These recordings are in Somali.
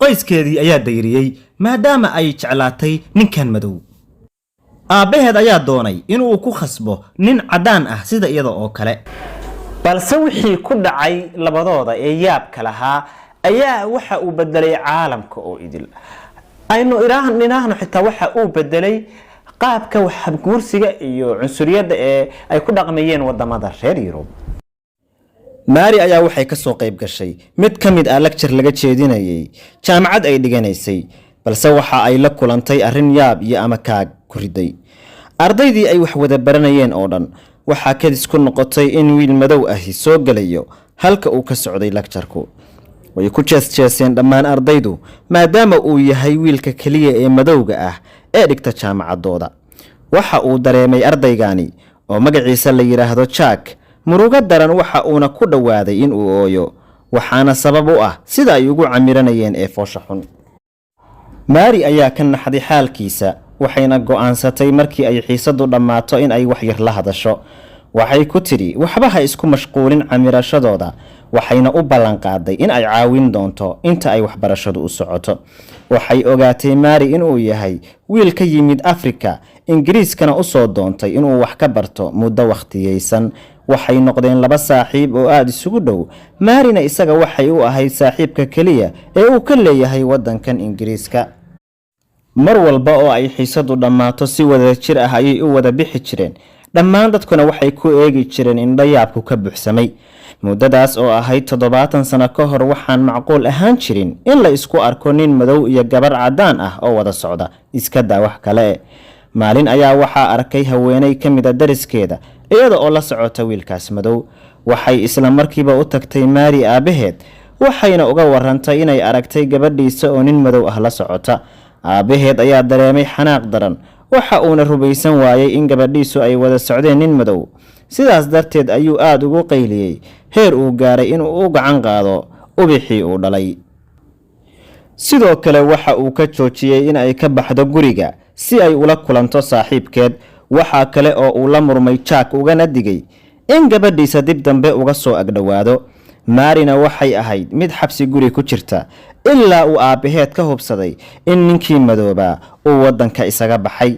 Qoyskeedii ayaa dayriyey maadaama ay jeclaatay ninkan madow. Aabbaheed ayaa doonay inuu ku khasbo nin caddaan ah sida iyada oo kale, balse wixii ku dhacay labadooda ee yaabka lahaa ayaa waxa uu bedelay caalamka oo idil. Aynu idhaahno xitaa waxa uu bedelay qaabka waxguursiga iyo cunsuriyadda ee ay ku dhaqmayeen wadamada reer Yurub. Mary ayaa waxay ka soo qayb gashay mid ka mid ah lecture laga jeedinayay jaamacad ay dhiganaysay, balse waxa ay la kulantay arrin yaab iyo ama kaag ku riday ardaydii ay wax wada baranayeen oo dhan. Waxaa kadis ku noqotay in wiil madow ahi soo gelayo halka uu ka socday lecture-ku. Way ku jees-jeeseen dhammaan ardaydu, maadaama uu yahay wiilka keliya ee madowga ah ee dhigta jaamacaddooda. Waxa uu dareemay ardaygani, oo magaciisa la yidhaahdo Jack, murugo daran, waxa uuna ku dhowaaday in uu ooyo, waxaana sabab u ah sida ay ugu camiranayeen ee foosha xun. Mary ayaa ka naxday xaalkiisa, waxayna go'aansatay markii ay xiisadu dhammaato in ay wax yar la hadasho. Waxay ku tidhi waxba ha isku mashquulin camirashadooda, waxayna u ballanqaaday in ay caawin doonto inta ay waxbarashadu u socoto. Waxay ogaatay Mary inuu yahay wiil ka yimid Afrika, Ingiriiskana usoo doontay inuu wax ka barto muddo wakhtiyeysan. Waxay noqdeen laba saaxiib oo aada isugu dhow. Maryna isaga waxay u ahayd saaxiibka keliya ee uu ka leeyahay waddankan Ingiriiska. Mar walba oo ay xiisadu dhammaato, si wada jir ah ayay u wada bixi jireen. Dhammaan dadkuna waxay ku eegi jireen indho yaabku ka buuxsamay. Muddadaas oo ahayd 70 sano ka hor, waxaan macquul ahaan jirin in la isku arko nin madow iyo gabar caddaan ah oo wada socda, iska daa wax kale e. Maalin ayaa waxaa arkay haweeney ka mid a dariskeeda iyada oo la socota wiilkaas madow. Waxay isla markiiba u tagtay Mary aabbaheed, waxayna uga warantay inay aragtay gabadhiisa oo nin madow ah la socota. Aabbaheed ayaa dareemay xanaaq daran, waxa uuna rumaysan waayey in gabadhiisu ay wada socdeen nin madow. Sidaas darteed ayuu aada ugu qayliyey, heer uu gaaray inuu u gacan qaado ubixii uu dhalay. Sidoo kale waxa uu ka joojiyey in ay ka baxdo guriga si ay ula kulanto saaxiibkeed. Waxaa kale oo uu la murmay Jack, ugana digay in gabadhiisa dib dambe uga soo agdhowaado. Maryna waxay ahayd mid xabsi guri ku jirta ilaa uu aabbaheed ka hubsaday in ninkii madoobaa uu waddanka isaga baxay.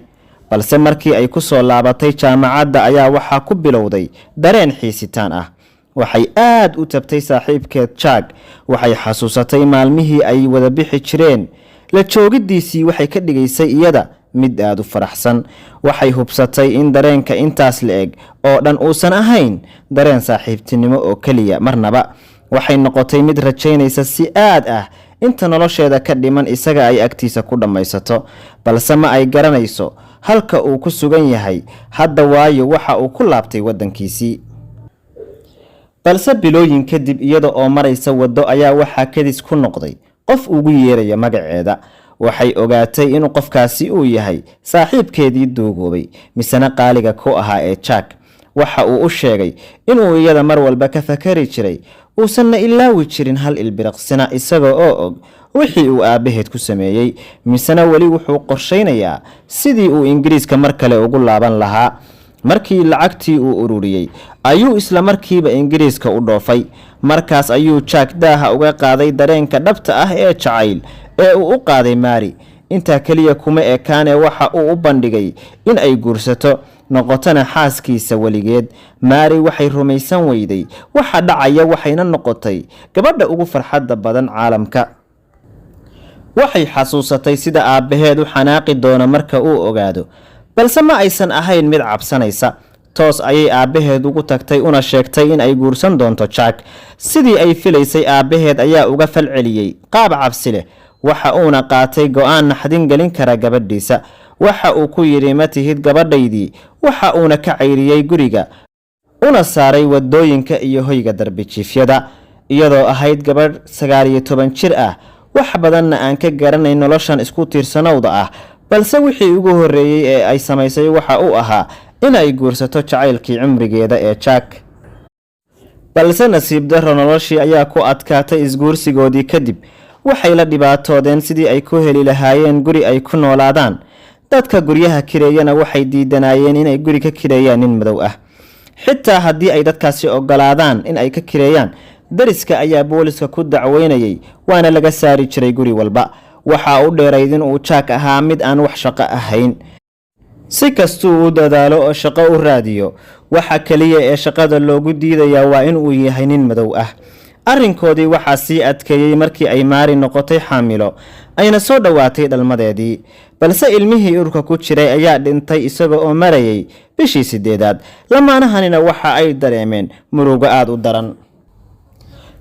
Balse markii ay ku soo laabatay jaamacadda ayaa waxaa ku bilowday dareen xiisitaan ah. Waxay aad u tabtay saaxiibkeed Jack. Waxay xasuusatay maalmihii ay wada bixi jireen. La joogidiisii waxay ka dhigaysay iyada mid aada u faraxsan. Waxay hubsatay in dareenka intaas la eg oo dhan uusan ahayn dareen saaxiibtinimo oo keliya marnaba. Waxay noqotay mid rajaynaysa si aad ah inta nolosheeda ka dhiman isaga ay agtiisa ku dhammaysato, balse ma ay garanayso halka uu ku sugan yahay hadda, waayo waxa uu ku laabtay waddankiisii. Balse bilooyin kadib, iyada oo maraysa waddo ayaa waxaa kadis ku noqday qof ugu yeeraya magaceeda. Waxay ogaatay inuu qofkaasi uu yahay saaxiibkeedii duugoobay misena qaaliga ku ahaa ee Jack. Waxa uu u sheegay inuu iyada mar walba ka fakari jiray, uusanna ilaawi jirin hal ilbiriqsina, isaga oo og wixii uu aabbaheed ku sameeyey. Misena weli wuxuu qorshaynayaa sidii uu Ingiriiska mar kale ugu laaban lahaa. Markii lacagtii uu ururiyey ayuu isla markiiba Ingiriiska u dhoofay. Markaas ayuu Jack daaha uga qaaday dareenka dhabta ah ee jacayl ee uu u qaaday Mary. Intaa keliya kuma ekaane, waxa uu u bandhigay in ay guursato, noqotona xaaskiisa weligeed. Mary waxay rumaysan weyday waxa dhacaya, waxayna noqotay gabadha ugu farxadda badan caalamka. Waxay xasuusatay sida aabbaheed u xanaaqi doono marka uu ogaado, balse ma aysan ahayn mid cabsanaysa. Toos ayay aabbaheed ugu tagtay, una sheegtay in ay guursan doonto Jack. Sidii ay filaysay, aabbaheed ayaa uga falceliyey qaab cabsi leh, waxa uuna qaatay go'aan naxdin gelin kara gabadhiisa. Waxa uu ku yidhi, "Ma tihid gabadhaydii." Waxa uuna ka cayriyey guriga, una saaray wadooyinka iyo hoyga darbijiifyada. Iyadoo ahayd gabadh 19 jir ah, wax badanna aan ka garanayn noloshan isku tiirsanowda ah, balse wixii ugu horreeyey ee ay samaysay waxa uu ahaa in ay guursato jacaylkii cumrigeeda ee Jack. Balse nasiib darro, noloshii ayaa ku adkaatay isguursigoodii kadib. Waxay la dhibaatoodeen sidii ay ku heli lahaayeen guri ay ku noolaadaan. Dadka guryaha kireeyana waxay diidanaayeen inay guri ka kireeyaan nin madow ah. Xitaa haddii ay dadkaasi ogolaadaan in ay ka kireeyaan, Dariska ayaa booliska ku dacweynayay, waana laga saari jiray guri walba. Waxaa u dheerayd inuu Jack ahaa mid aan wax shaqo ahayn. Si kastuu u dadaalo oo shaqo u raadiyo, waxa keliya ee shaqada loogu diidayaa waa inuu yahay nin madow ah. Arrinkoodii waxaa sii adkeeyey markii ay Maari noqotay xaamilo, ayna soo dhowaatay dhalmadeedii. Balse ilmihii urka ku jiray ayaa dhintay isaga oo marayay bishii 8aad. Lamaanahanina waxa ay dareemeen murugo aada u daran.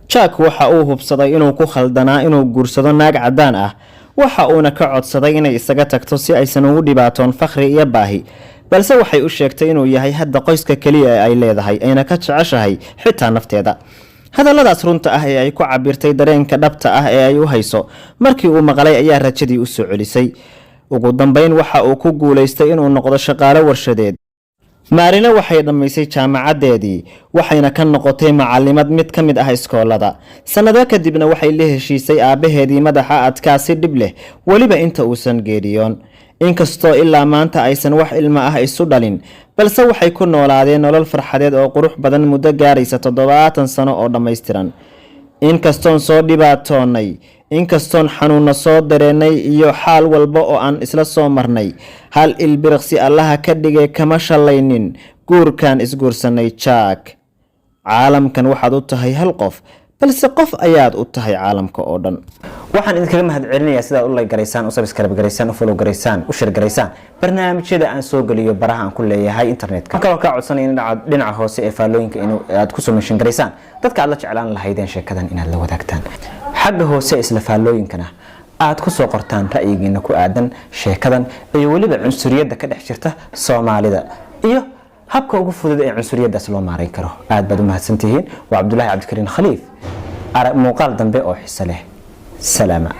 Jack waxa uu hubsaday inuu ku khaldanaa inuu guursado naag caddaan ah. Waxa uuna ka codsaday inay isaga tagto si aysan ugu dhibaatoon fakhri iyo baahi. Balse waxay u sheegtay inuu yahay hadda qoyska keliya ee ay leedahay, ayna ka jeceshahay xitaa nafteeda. Hadalladaas runta ah ee ay ku cabirtay dareenka dhabta ah ee ay u hayso markii uu maqlay ayaa rajadii u soo celisay. Ugu dambeyn waxa uu ku guulaystay inuu noqdo shaqaale warshadeed. Maarina waxay dhammaysay jaamacaddeedii, waxayna ka noqotay macalimad mid ka mid ah iskoolada. Sannado kadibna waxay la heshiisay aabbaheedii madaxa adkaa si dhib leh, weliba inta uusan geeriyoon. Inkastoo ilaa maanta aysan wax ilmo ah isu dhalin, balse waxay ku noolaadeen nolol farxadeed oo qurux badan muddo gaaraysa 70 sano oo dhammaystiran. Inkastoon soo dhibaatoonnay, inkastoon xanuunna soo dareennay iyo xaal walba oo aan isla soo marnay, hal ilbiriqsi Allaha ka dhigay kama shallaynin guurkaan isguursanay. Jack, caalamkan waxaad u tahay hal qof, balse qof ayaad u tahay caalamka oo dhan. Waxaan idinkaga mahad celinayaa sidaad u like garaysaan, u subscribe garaysaan, u follow garaysaan, u share garaysaan barnaamijyada aan soo geliyo baraha aan ku leeyahay internetka. Waxaan kaloo kaa codsanaya in dhinaca hoose ee faallooyinka in aad kusoo mention garaysaan dadka aad la jeclaan lahaydeen sheekadan inaad la wadaagtaan. Xagga hoose isla faallooyinkana aad ku soo qortaan ra'yigiina ku aadan sheekadan iyo weliba cunsuriyadda ka dhex jirta Soomaalida iyo habka ugu fudud ee cunsuriyaddaas loo maarayn karo. Aad baad u mahadsantihiin. Waa Cabdulaahi Cabdikariin Khaliif. Muuqaal dambe oo xiso leh. Salaama.